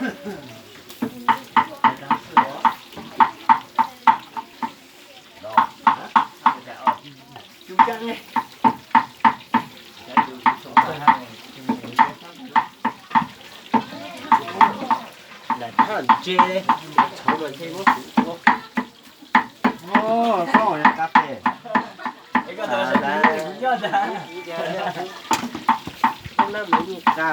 Lam thaj ntse, tshauv mas ntshe muab kuv ua. Koj ua ka pes. Koj nab mus yus ka.